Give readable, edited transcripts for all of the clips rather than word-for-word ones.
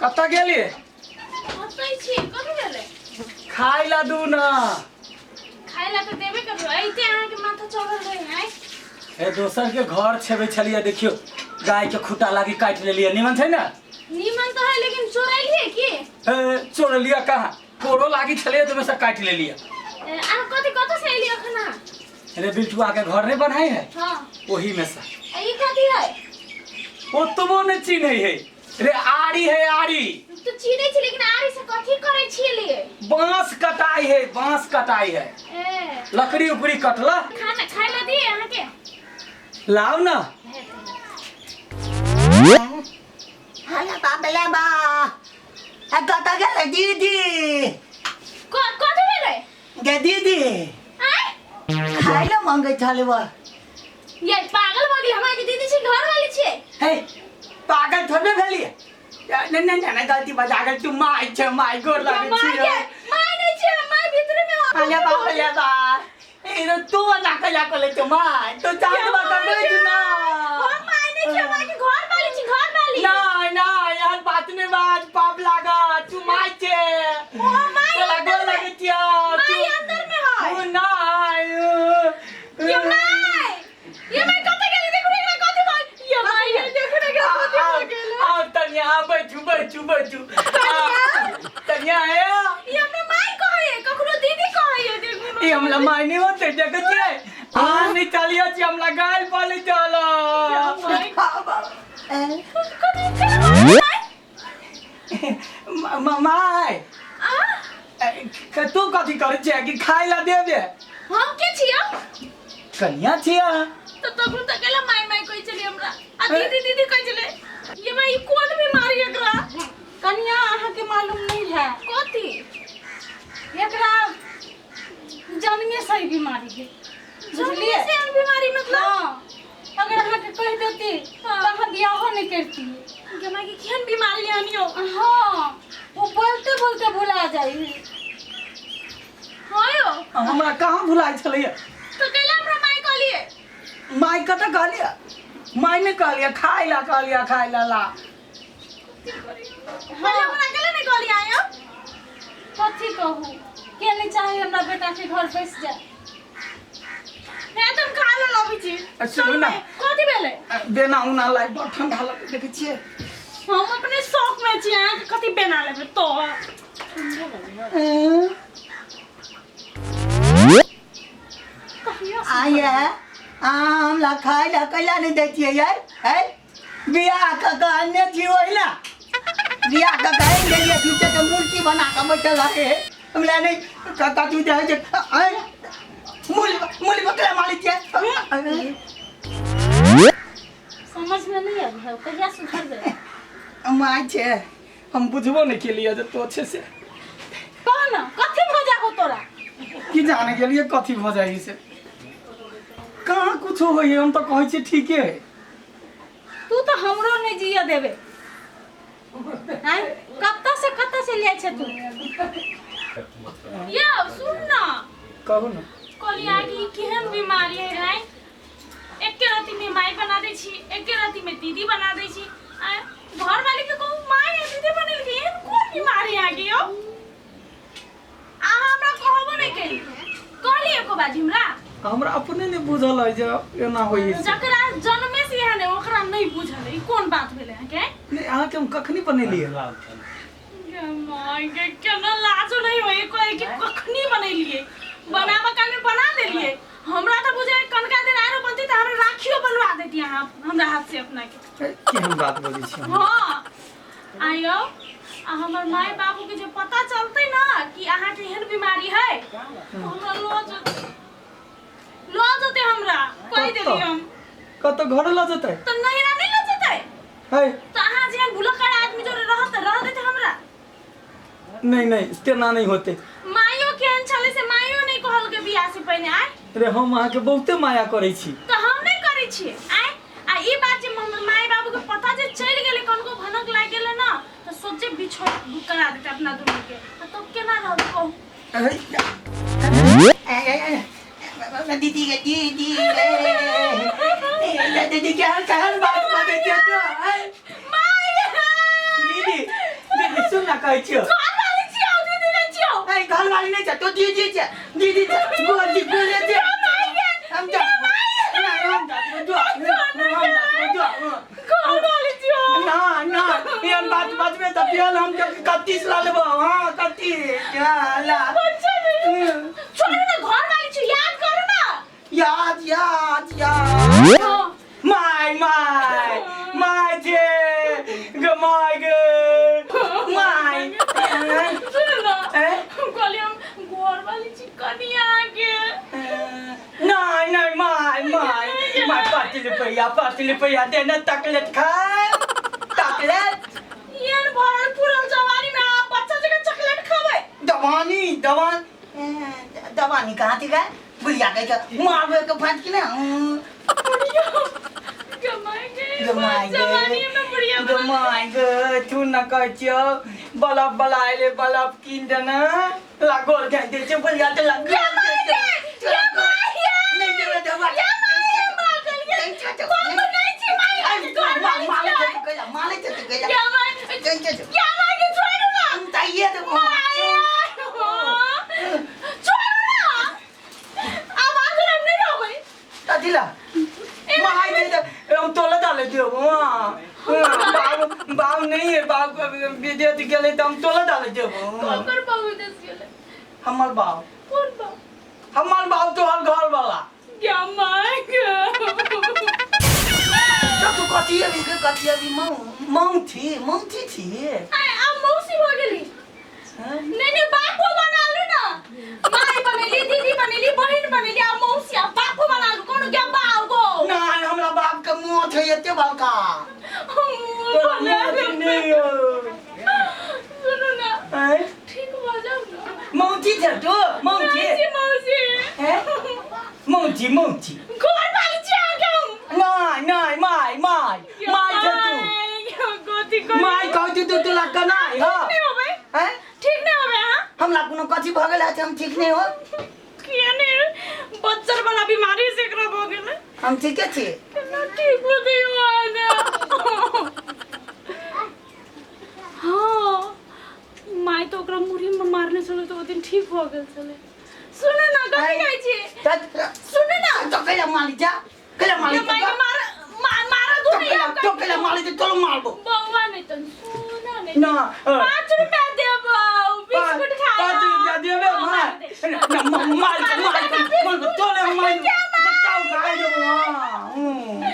कतऽ गेलियै? ओतै छी। कथी भेलै? खाय ला दू ना। खाय ला तऽ देबे करू, ऐते अहाँके माथा चढ़ल रहे है। हे, दोसर के घर छेबै छलियै, देखियौ गाय के खुट्टा लागी काटि लेलियै। निमन छै ने? नीमन तऽ है, लेकिन चोरैलियै की? हे, चोरलियै कहाँ? कोरो लागी छलियै तऽ ओहिमे से काटि लेलियै। ए, अहाँ कथी कतऽ से एलियै अखन अहाँ? अरे, बिल्टुआ के घर नहीं बनाए है? हाँ। ओही में से। आ ई कथी है? ओतबो नहीं चिन्है है रे, आरी है आरी। तो चिन्है छी, लेकिन आरी से कथी करै छियै लिए? बांस कटाई है, बांस कटाई है। ए। लकड़ी उकड़ी कटला। खाना खाय ला दिए अहाँके? लाओ ना। हला बाप रे बा, आ कतऽ गेलै दीदी? कथी भेलै? गे दीदी। आँय? खाय लए मंगै छलै बा। ये पागल भऽ गेल? हमरा के दीदी छी, घर वाली छियै। हे, पागल थोड़े भेलियै। नहीं नहीं नहीं, गलती बजा गेल। तू माय छै, माय, गोर लागै माय छी। के माय नहीं छियै, माय भीतर में। अरे बाप रे बा, ई तो तू ना कला कले तो माय तो चांद बात बैठ ना। हम माय नहीं छियै, माय के घर वाली छी, घर वाली। नहीं नहीं, यार बात नहीं बात, पाप लागा। तू माय छे। ओ my. तोरा गोर लागै छियौ। माय अंदर में है। तू नहीं। ये माय, ये माय कतऽ गेलै? देखू ने एकरा कथी भऽ ये माय, ये देखू ने एकरा कथी भऽ गेलै। आओ तनिया, बैठू बैठू बैठू तनिया है। ई हमरा माय कहै है, कखनो दीदी कहै है, देखू ने। ई हमरा माय नहीं होते, देखै छियै? आ नहीं चलियो छी, हमरा गाल पाले चलो। माय कथी केना माय? माय। आ। तू कथी करै छियै कि खाय ला देबे? हम के छियै? कनिया छियै। तो तखन तऽ केला माय माय कहै छलियै हमरा आ दीदी दीदी कहै छलै? ये माय, ई कोन बीमारी एकरा? कनिया, अहाँके मालूम नहीं है। कथी? एकरा जन्मे से ही बीमारी है, बुझलिए? जन्मे से एहन बीमारी मतलब? हाँ, अगर अहाँके कहि देती तऽ अहाँ बियाहो नहीं करती। गे माय, के केहन बीमारी आनियो? हाँ, वो बोलते बोलते भुला जाइ है। हाँ यो। हमरा कहाँ भुलाइ छलैया? तो कैला हमरा माय कहलिए? माय कतऽ कहलियै? माय नहि कहलियै, खाय ला कहलियै, खाय ला ला। पहिले हमरा केला नहीं कहलिए आयो? कथी कहू, के नहीं चाहे हमरा बेटा के घर बसि जाए। हे, तुम खा ले लबी छी। सुनू ना। कथी भेलै? बेना उना लाइ, बड़ ठंडा लगे, देखै छियै? हम अपने शौक में छी, अहाँके कथी बेना लेबै तो? आये, हमरा खाय ला कैला नहि दै छियै यार? है, बियाह कऽ कऽ अनने छी ओहि ला, बियाह कऽ कऽ आनि देलियै, पीछे के मूर्ति बना कऽ बैठल रहे। हमरा नहि कथी दै छै। आँय, मूल मूल बकरा मारै छियै। समझ में नहीं आबै है, कहिया सुधरबै? माय छै। हम बुझबो नहीं केलियै जे तो अच्छे से। कह न, कथी भऽ जाबो तोरा? की जाने गेलियै कथी भऽ जाइ से। कहाँ कुछो होइए, हम तऽ कहै छियै ठीके है। तू तऽ हमरो नहीं जिय देबे। आँय, कतऽ से कतऽ चलि जाइ छै तू? यौ, सुन ना। कहू ने। कहलियै कि ई केहन बीमारी है रे? एके राति में माय बना दै छी, एके राति में दीदी बना दै छी। आ घर वाली के कहू माय आ दीदी बनेलकै, एहन कोन बीमारी आ गेल यौ? अहाँ हमरा कहबो नहि केली, कहली एको बाजी हमरा? हमरा अपने नहि बुझल है जे एना होइ है। जकरा जन्मे से एहन है, ओकरा नहि बुझल है, ई कोन बात भेलै अहाँके? नहि, अहाँके हम कखनी बनेलियै? गे माय गे, केना लाजो नहि होय कहै कि कखनी बनेलियै? बनाबऽ काल में बना देलियै। हमरा तऽ बुझाइ कनका दिन आरो बनती तऽ हमरा राखियो बनवा देती अहाँ हमरा हाथ से अपना के। केहन बात बजै छी अहाँ? हाँ, आयो, आ हमर माय बाबू के जे पता चलतै ना कि अहाँके एहन बीमारी है, तऽ हमरा लऽ जेतै, लऽ जेतै हमरा, कहि देली हम। कतऽ घर लऽ जेतै? तऽ नैहरा नहि लऽ जेतै? है। तऽ अहाँ जेहन भुलक्कड़ आदमी जोरे रहत तऽ रह देतै हमरा? नहीं नहीं, तेना नहीं होते। माइयो केहन छलै से माइयो नहि कहलकै बियाह से पहिने। आय? रे, हम अहाँके बहुते माया करै छी। तऽ हम नहि करै छियै। आय, आ ई बात जे हमर माय बाबू के पता जे चलि गेलै, कनको भनक लागि गेलै ना, तऽ सोचे बिछोड़ करा देतै अपना दुनू के, आ तब केना रहबै कहू? दीदी के दीदी रे, दीदी, क्या केहन बात बजै छियै तू? आँय? दीदी, दीदी। कहै छियौ? घर वाली छियौ, दीदी नहीं छियौ। ए, घर वाली नहीं छै तो दीदी छै, दीदी छै, गोर जी गोरे छै। हम जा नहीं, हम जा जो, हम जा जो। घर वाली छियौ। ना ना, एहन बात बजबे तऽ फेर हम 31 ला लेबो। हाँ, 31 हाँ, ला। बच्चा नहीं। छोड़ू ना, घर वाली छियौ, याद करू ना। याद याद याद। हाँ। My my my छे गे, my गे my. सुनू ना। ए? हम कहलियै हम घर वाली छी कनिया के। नहीं नहीं, my my my, 5 रुपया, 5 रुपया दे ना, चॉकलेट खाए, चॉकलेट। एहन भरल पुरल जवानी में आप बच्चा जकाँ चॉकलेट खबै? दवानी दवान दवानी कहाँ थी गए बुढ़िया कह के मारबे के फाट की ना। गमाय गे। गमाय गे। जवानी में बुढ़िया गे बना। My गे, तू न कहै छियौ, बलब बला एलै, बलब कीन देना, लागोल जाय दै छै बुढ़िया तऽ लागोल गमाय गे, गमाय गे। नहीं देबे दवा। या माय, मार देलियै। बाप नहीं छी माय, घर वाली छियै। माले छै तो गया। या my, चल चल। या my के छोड़ू ना। हम ताइए देबो। My, छोड़ू ना। आब आगे हम नहीं रहबै। कथी ला my they दे, हम तोला डाले देबो। हाँ हाँ, बाप बाप नहीं है, बाप विदेश गेलै तऽ हम तोला डाले देबो। ककर बाबू देश गेलै? हमर बाप। कोन बाप? हमर बाप, तोहर घर वाला। या my गे। तो तू कथी अभी के कथी अभी मौ मौथी मौथी छी? आय, आब मौसी भऽ गेली। नहीं नहीं, बापो बना लू ना। माय बनेली, दीदी बनेली, बहिन बनेली, आ मौसी, आ बापो बना लू। कोनो के बाप गो? नहीं, हमरा बाप के मुँह छै एते बड़का। तोरा मौसी नहीं हो। सुनू ना। आँय? ठीक भऽ जाउ ना। मौसी छै तू मौसी? नहीं छी मौसी। हैं? मौसी मौसी। घर वाली छी अहाँके हम। नहीं नहीं, my my my छै तू। गोती कर। My कहै छी तू, तोला कनाइ। हाँ। ठीक नहीं होबै। हैं? ठीक नहीं होबै अहाँ। हमरा कोनो कथी भऽ गेल है हम ठीक नहीं हो? किया नहीं, बच्चर वाला बीमारी से एकरा भऽ गेलै। हम ठीके छी। केना ठीक होतै अहाँ? हाँ my तऽ ओकरा मुड़ी में मारने छलै तऽ ओ दिन ठीक भऽ गेल छलै। सुनू ना, कथी कहै छी? सुनू ना। तो कैला माली जा, कैला माली। ये माय के मार मारा दू तो नहीं। कैला, तो कैला माली तो चलो मारबो। बौआ नहीं तो सुना नहीं। ना। 5 रुपया देबो, बिस्कुट खा। 5 रुपया देबे मार ना, मार मार मार तोले मार बताओ खाइ देबो। हाँ हूँ।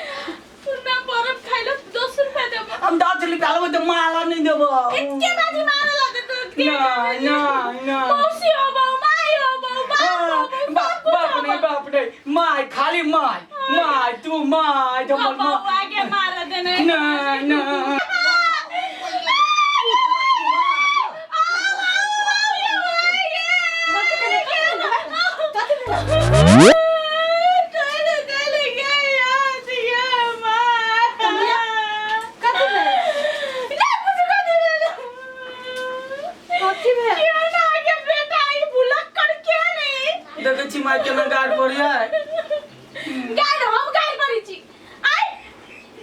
सुनना, बर्फ खाइला 10 रुपया देबो। हम 10 रुपया लेबो तऽ माला नहीं देबो। एके बाजी मारे लगे तो। ना ना ना। मौसी हो बौ, my हो बौ, बाप हो बौ। बाप बाप नहीं, बाप नहीं, my, खाली my my, तू my तो हमर बौआ माय। के मार देने। ना ना। कथी भेलै? कथी भेलै? कथी भेल? देखै छी my केना गाड़ पड़ियै। हम गाइड करै छी। आइ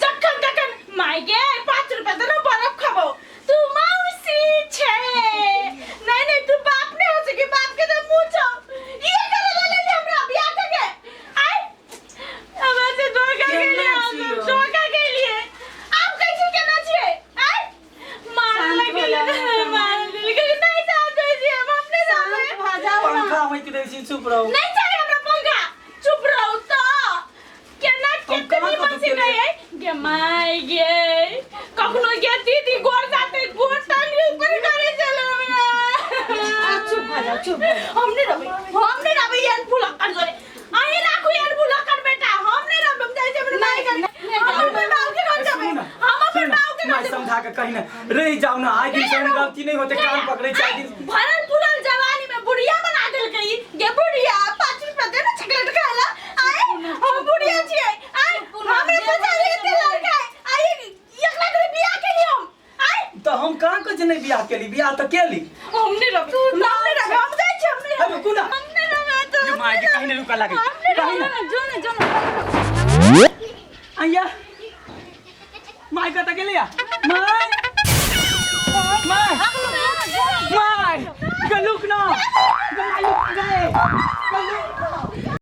जखन तखन my गे, 5 रुपया दे ना, बर्फ खाबो। तू मौसी छे। नहीं नहीं, तू बाप नहीं हो सके, बाप के तो मुंह छौ। ये करे ले ले हमरा बियाह के। आइ अब से धोखा के लिए, केना छियौ? धोखा के लिए आप कैसे केना छियै? आइ मार शांत लगे। भऽ जाउ। मार देलकै। नहीं चाहते छियै हम, अपने शांत चाहते। भऽ जाउ ना। पंखा होइत रहै छै, चुप रहू। नहीं चाहिए हमरा पंखा, चुप रहो तो। केना हम केते कहाँ निमन कतौ से केलियै? कहे गे my गे, कखनो गे दीदी गोर जाते गोर टांगरी ऊपर करे चलो हमरा। आ, चुप भऽ जाउ, चुप भऽ जाउ। हम नहीं रहबै, हम नहीं रहबै एहन भुलक्कड़ जोरे। अहीं राखू एहन भुलक्कड़ बेटा, हम नहीं रहबै। हम जाइ छी अपने माय घर, हम अपन बाबू के घर जेबै, सुनू ना, हम अपन सुनू ना, बाबू के घर my जेबै। समझा के कही ना, रहि जाउ ना, आइ दिन से एहन गलती नहीं होते, कान पकड़ै छै आइ दिन। भरल पुरल जवानी में बुढ़िया बना देलकै ई। गे बुढ़िया, 5 रुपया दे ना चॉकलेट खाए ला। आय हम बुढ़िया छियै? आय हमरा पता नहीं एते लड़का है। आय 1 लाख रुपया बियाह केलियै हम। आय तऽ हम कहाँ कहै छी नहि बियाह केली, बियाह तऽ केली। हम नहीं रहबै, हम नहीं रहबै, हम जाइ छी, हम नहीं रहबै। अरे रुकू ना। हम नहीं रहबै तो। ये my के कहीं नहीं रुका लागे। हम नहीं कहीं रहबै। ना। जो ना, जो ना। आइया my, कतऽ गेलिया my? My. तो।